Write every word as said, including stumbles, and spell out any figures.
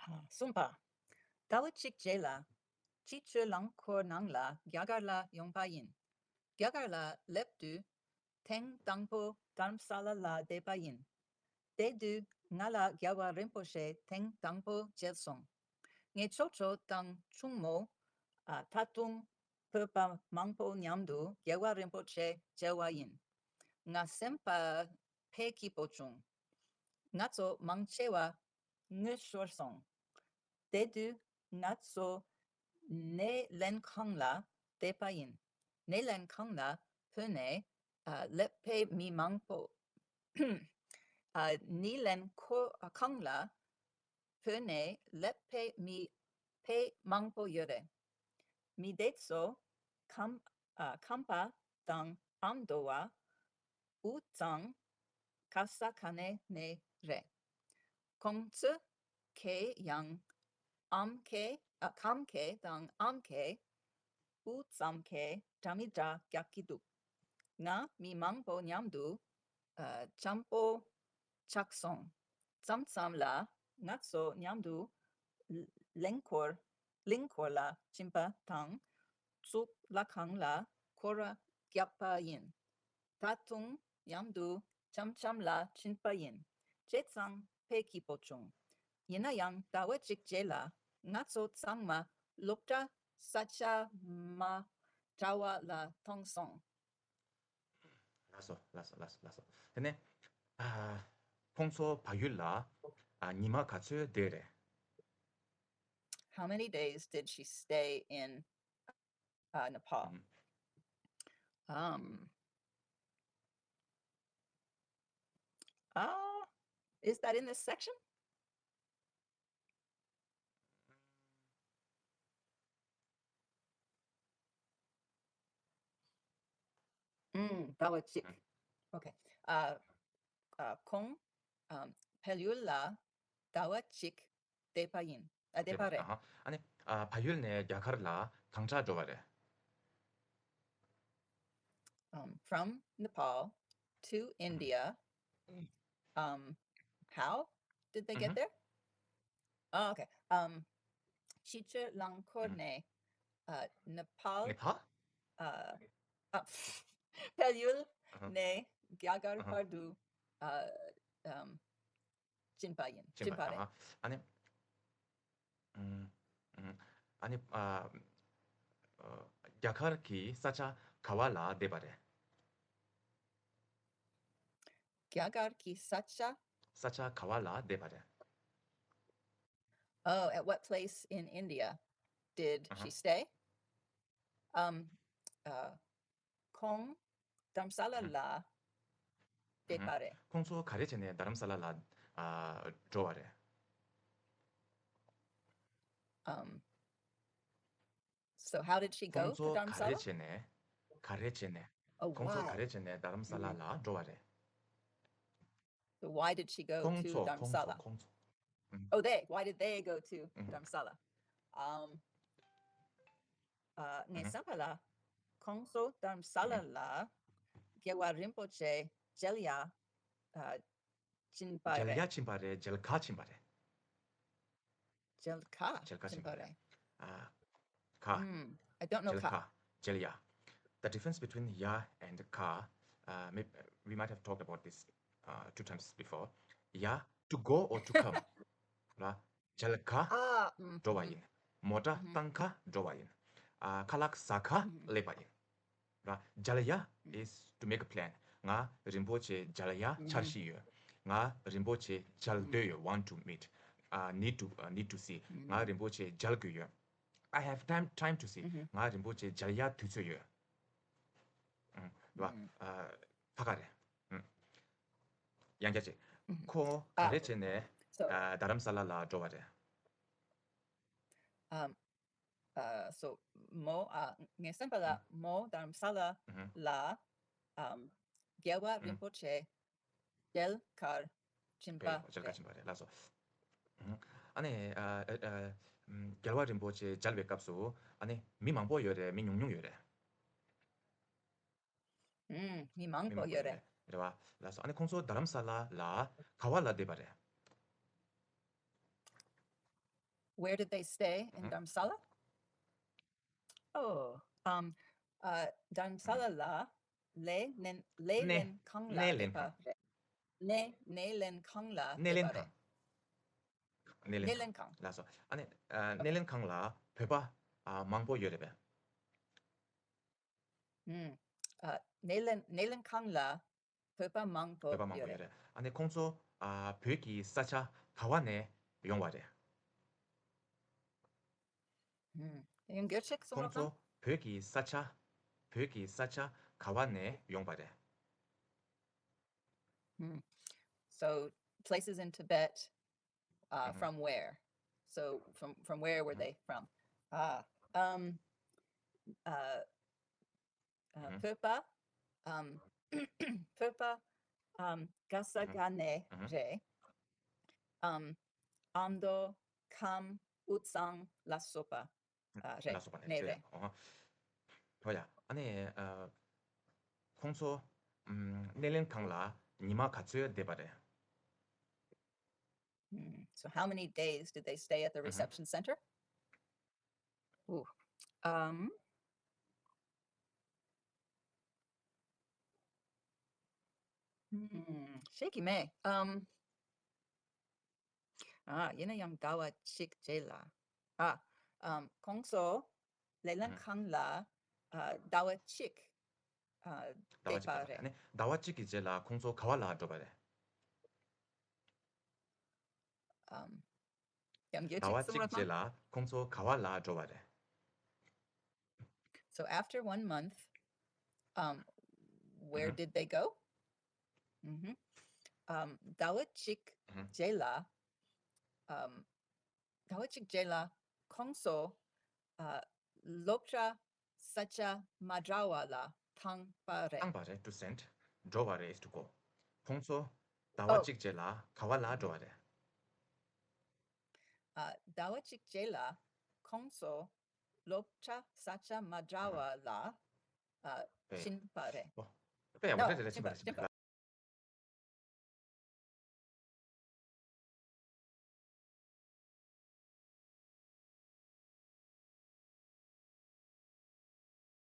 གསུམ་པ། ཟླ་བ་གཅིག་རྗེས་ལ། སྤྱི་སྤྱོད་རླངས་འཁོར་ནང་ལ་རྒྱ་གར་ལ་ཡོང་པ་ཡིན། རྒྱ་གར་ལ་སླེབས་དུས། ཐེངས་དང་པོ་དྷ་རམ་ས་ལ་ལ་བསྡད་པ་ཡིན། དེ་དུས་ང་ལ་རྒྱལ་བ་རིན་པོ་ཆེ་ཐེངས་དང་པོ་མཇལ་སོང་། ངའི་ཅོ་ཅོ་དང་གཅུང་མོ། ཨ། ད་དུང་བོད་པ་མང་པོ་མཉམ་དུ་རྒྱལ་བ་རིན་པོ་ཆེ་མཇལ་བ་ཡིན། ང་སེམས་པ་ཕལ་སྐྱིད་པོ་བྱུང་། ང་ཚོ་མང་ཆེ་བ་ངུ་ཤོར་སོང་། དེ་དུས་ང་ཚོ་སྣེ་ལེན་ཁང་ལ་བསྡད་པ་ཡིན། སྣེ་ལེན་ཁང་ལ་བོད་ནས་ཨ་སླེབས་པའི་མི་མང་པོ། ཨ། སྣེ་ལེན་ཁོ་ཁང་ལ་བོད་ནས་སླེབས་པའི་མི་ཕལ་མང་པོ་ཡོད་རེད། མི་དེ་ཚོ་ཁམས་ཨ་ཁམས་པ་དང་ཨ་མདོ་བ། དབུས་གཙང་ག་ས་ག་ནས་ནས་རེད། ཁོང་ཚོས་ཁ་ཡང་ཨམ་ཁ་ཨ་ཁམས་ཁ་དང་ཨམ་ཁ། དབུས་གཙང་ཁ་འདྲ་མི་འདྲ་རྒྱག་གི་འདུག་ང་མི་མང་པོ་མཉམ་དུ་ཨ་འཇམ་པོ་ཆགས་སོང་། མཚམས་མཚམས་ལ་ང་ཚོ་མཉམ་དུ་གླིང་སྐོར་གླིང་སྐོར་ལ་ཕྱིན་པ་དང་། གཙུག་ལག་ཁང་ལ་སྐོར་ར་བརྒྱབ་པ་ཡིན། ད་དུང་མཉམ་དུ་འཆམ་འཆམ་ལ་ཕྱིན་པ་ཡིན། བྱས་ཙང་ཕལ་སྐྱིད་པོ་བྱུང་། ཡིན་ན་ཡང་ཟླ་བ་གཅིག་རྗེས་ལ་ང་ཚོ་ཚང་མ་སློབ་གྲྭ་ས་ཆ་མ་འདྲ་བ་ལ་ཐོན་སོང་། ལགས་སོ། ལགས་སོ། ལགས་སོ། ལགས་སོ། དེ་ནས་ཨ་ཁོང་ཚོ་བལ་ཡུལ་ལ་ཨ་ཉི་མ་ག་ཚོད་བསྡད་རེད། How many days did she stay in uh, Nepal? Um, uh, is that in this section? ཟླ་བ་གཅིག Okay. ཨ། ཨ། ཁོང་ཨ་བལ་ཡུལ་ལ་ཟླ་བ་གཅིག་བསྡད་པ་ཡིན། ཨ། བསྡད་པ་རེད། ཨ་ནི་ཨ་བལ་ཡུལ་ནས་རྒྱ་གར་ལ་གང་འདྲ་འགྲོ་བ་རེད། Um, from Nepal to India. Um, how did they get there? Oh, okay. Um, སྤྱི་སྤྱོད་རླངས་འཁོར་ནས་ཨ་ནེ་པཱལ། ནེ་པཱལ། ཨ་ཨ་བལ་ཡུལ་ནས་རྒྱ་གར་བར་དུ་ཨ་ཨམ་ཕྱིན་པ་ཡིན། ཕྱིན་པ་རེད། ཨ་ནི་ཨ་ནི་ཨ་རྒྱ་གར་གྱི་ས་ཆ་ག་བ་ལ་བསྡད་པ་རེད། རྒྱ་གར་གྱི་ས་ཆ། ས་ཆ་ག་བ་ལ་བསྡད་པ་རེད། Oh, at what place in India did she stay? Um, uh, ཁོང་དྷ་རམ་ས་ལ་ལ་བསྡད་པ་རེད། ཁོང་ཚོ་ག་རེ་བྱས་ནས་དྷ་རམ་ས་ལ་ལ་ཨ་འགྲོ་བ་རེད། Um, So how did she go to Dharamsala? ཁོང་ཚོ་ག་རེ་བྱས་ནས། ག་རེ་བྱས་ནས། Oh, ཁོང་ཚོ་ག་རེ་བྱས་ནས་དྷ་རམ་ས་ལ་ལ་འགྲོ་བ་རེད། So why did she go to Dharamsala? ཁོང་ཚོ། ཁོང་ཚོ། Oh, they. Why did they go to Dharamsala? Um, uh, ངའི་བསམ་པ་ལ་ཁོང་ཚོ་དྷ་རམ་ས་ལ་ལ་རྒྱལ་བ་རིན་པོ་ཆེ་མཇལ་ཡ་ཨ་ཕྱིན་པ་རེད། མཇལ་ཡ་ཕྱིན་པ་རེད། མཇལ་ཁ་ཕྱིན་པ་རེད། མཇལ་ཁ་མཇལ་ཁ་ཕྱིན་པ་རེད། ཨ་ཁ། Mm, I don't know མཇལ་ཁ། མཇལ་ཡ། The difference between ཡ་and་ཁ། Uh, maybe we might have talked about this uh, two times before. ཡ། To go or to come. ར། མཇལ་ཁ་འགྲོ་བ་ཡིན། མོ་ཊ་བཏང་ཁ་འགྲོ་བ་ཡིན། ཨ་ཁ་ལག་ཟ་ཁ་སླེབས་པ་ཡིན། ར། མཇལ་ཡ་is to make a plan. ང་རིན་པོ་ཆེ་མཇལ་ཡ་འཆར་གཞི་ཡོད། ང་རིན་པོ་ཆེ་མཇལ་འདོད་ཡོད། Want to meet. Uh, need to uh, need to see. ང་རིན་པོ་ཆེ་མཇལ་དགོས་ཡོད། I have time time to see. ང་རིན་པོ་ཆེ་མཇལ་ཡ་དུས་ཚོད་ཡོད། ཨ་ཁ་ཁ་རེད། ཡང་བསྐྱར་ཅིག་ཁོ་ག་རེ་བྱས་ནས་དྷ་རམ་ས་ལ་ལ་འགྲོ་བ་རེད། Um, uh, so མོ་ཨ་ངའི་བསམ་པ་ལ་མོ་དྷ་རམ་ས་ལ་ལ་um རྒྱལ་བ་རིན་པོ་ཆེ་མཇལ་ཁར་ཕྱིན་པ་རེད། མཇལ་ཁར་ཕྱིན་པ་རེད། ལགས་སོ། ཨ་ནི་ཨ་ཨ་རྒྱལ་བ་རིན་པོ་ཆེ་མཇལ་བའི་སྐབས་སུ་ཨ་ནི་མི་མང་པོ་ཡོད་རེད། མི་ཉུང་ཉུང་ཡོད་རེད། ཨུམ། མི་མང་པོ་ཡོད་རེད། རེད་བ། ལགས་སོ། ཨ་ནི་ཁོང་ཚོ་དྷ་རམ་ས་ལ་ལ་ག་བ་ལ་བསྡད་པ་རེད། Where did they stay in Dharamsala? Oh, um, uh, Dharamsala ལ་ལས་ལེན་ལས་ལེན་ཁང་ལ་ཕེབས་པ་རེད། ནས་ནས་ལེན་ཁང་ལ་ནས་ལེན་ཕེབས་པ་རེད། ཁང་། ནས་ལེན་ནས་ལེན་ཁང་། ལགས་སོ། ཨ་ནི་ཨ་ནས་ལེན་ཁང་ལ་བོད་པ་ཨ་མང་པོ་ཡོད་རེད་པས། ཨུམ། ཨ་ནས་ལེན་ནས་ལེན་ཁང་ལ་བོད་པ་མང་པོ་བོད་པ་མང་པོ་ཡོད་ཡོད་རེད། རེད། ཨ་ནི་ཁོང་ཚོ་ཨ་བོད་ཀྱི་ས་ཆ་ག་བ་ནས་ཡོང་བ་རེད། ཨུམ། ཡང་བསྐྱར་ཅིག་གསུང་ཁོང་རོགས་ཚོ་གནང་། བོད་ཀྱི་ས་ཆ་བོད་ཀྱི་ས་ཆ་ག་བ་ནས་ཡོང་བ་རེད། ཨུམ། So places in Tibet, uh, Mhm. from where? So from from where were Mhm. they from? Ah, um, uh, uh, Mhm. བོད་པ། um, བོད་པ། um, ག་ས་Mhm. ག་ནས་Mhm. རེད། um, ཨ་མདོ། ཁམས། དབུས་གཙང་ལ་སོགས་པ་ཨ་རེད། ལ་སོགས་པ་ནས་ནས་རེད། རེད། ཨོ་ཧོ། ཧོ་ཡ། ཨ་ནི་ཨ་ཁོང་ཚོ་ཨམ་སྣེ་ལེན་ཁང་ལ་ཉི་མ་ག་ཚོད་བསྡད་པ་རེད། Hmm, so how many days did they stay at the Mhm. reception center? Ooh, um, hmm, ཤེས་ཀྱི་མེད། um, ཨ་ཡིན་ན་ཡང་ཟླ་བ་གཅིག་རྗེས་ལ། ཨ་um, ཁོང་ཚོ་ལས་ལེན་ཁང་ལ་ཨ་ཟླ་བ་གཅིག་ཨ་ཟླ་བ་བསྡད་གཅིག་པ་པ་རེད། རེད། ཨ་ནི་ཟླ་བ་གཅིག་གི་རྗེས་ལ་ཁོང་ཚོ་ག་བ་ལ་འགྲོ་བ་རེད། ཨམ། ཡང་བསྐྱར་ཟླ་བ་ཅིག་གསུང་རོགས་གཅིག་རྗེས་གནང་། ལ་ཁོང་ཚོ་ག་བ་ལ་འགྲོ་བ་རེད། So after one month, um, where Mhm. did they go? Mhm. Um, ཟླ་བ་གཅིག Mhm. རྗེས་ལ། um, ཟླ་བ་གཅིག་རྗེས་ལ་ཁོང་ཚོ་ཨ་སློབ་གྲྭ་ས་ཆ་མ་འདྲ་བ་ལ་བཏང་པ་རེད། བཏང་པ་རེད། To send. འགྲོ་བ་རེད། Is to go. ཁོང་ཚོ་ཟླ་བ་ཨོ། གཅིག་རྗེས་ལ་ག་བ་ལ་འགྲོ་བ་རེད། ཨ་ཟླ་བ་གཅིག་རྗེས་ལ་ཁོང་ཚོ་སློབ་གྲྭ་ས་ཆ་མ་འདྲ་བ་ལ་ཨ་ཕྱིན་པ་རེད། ཨོ། དཔེ་ཡག་པོ་རེད། རེད། ཕྱིན་པ་རེད། ཕྱིན་པ།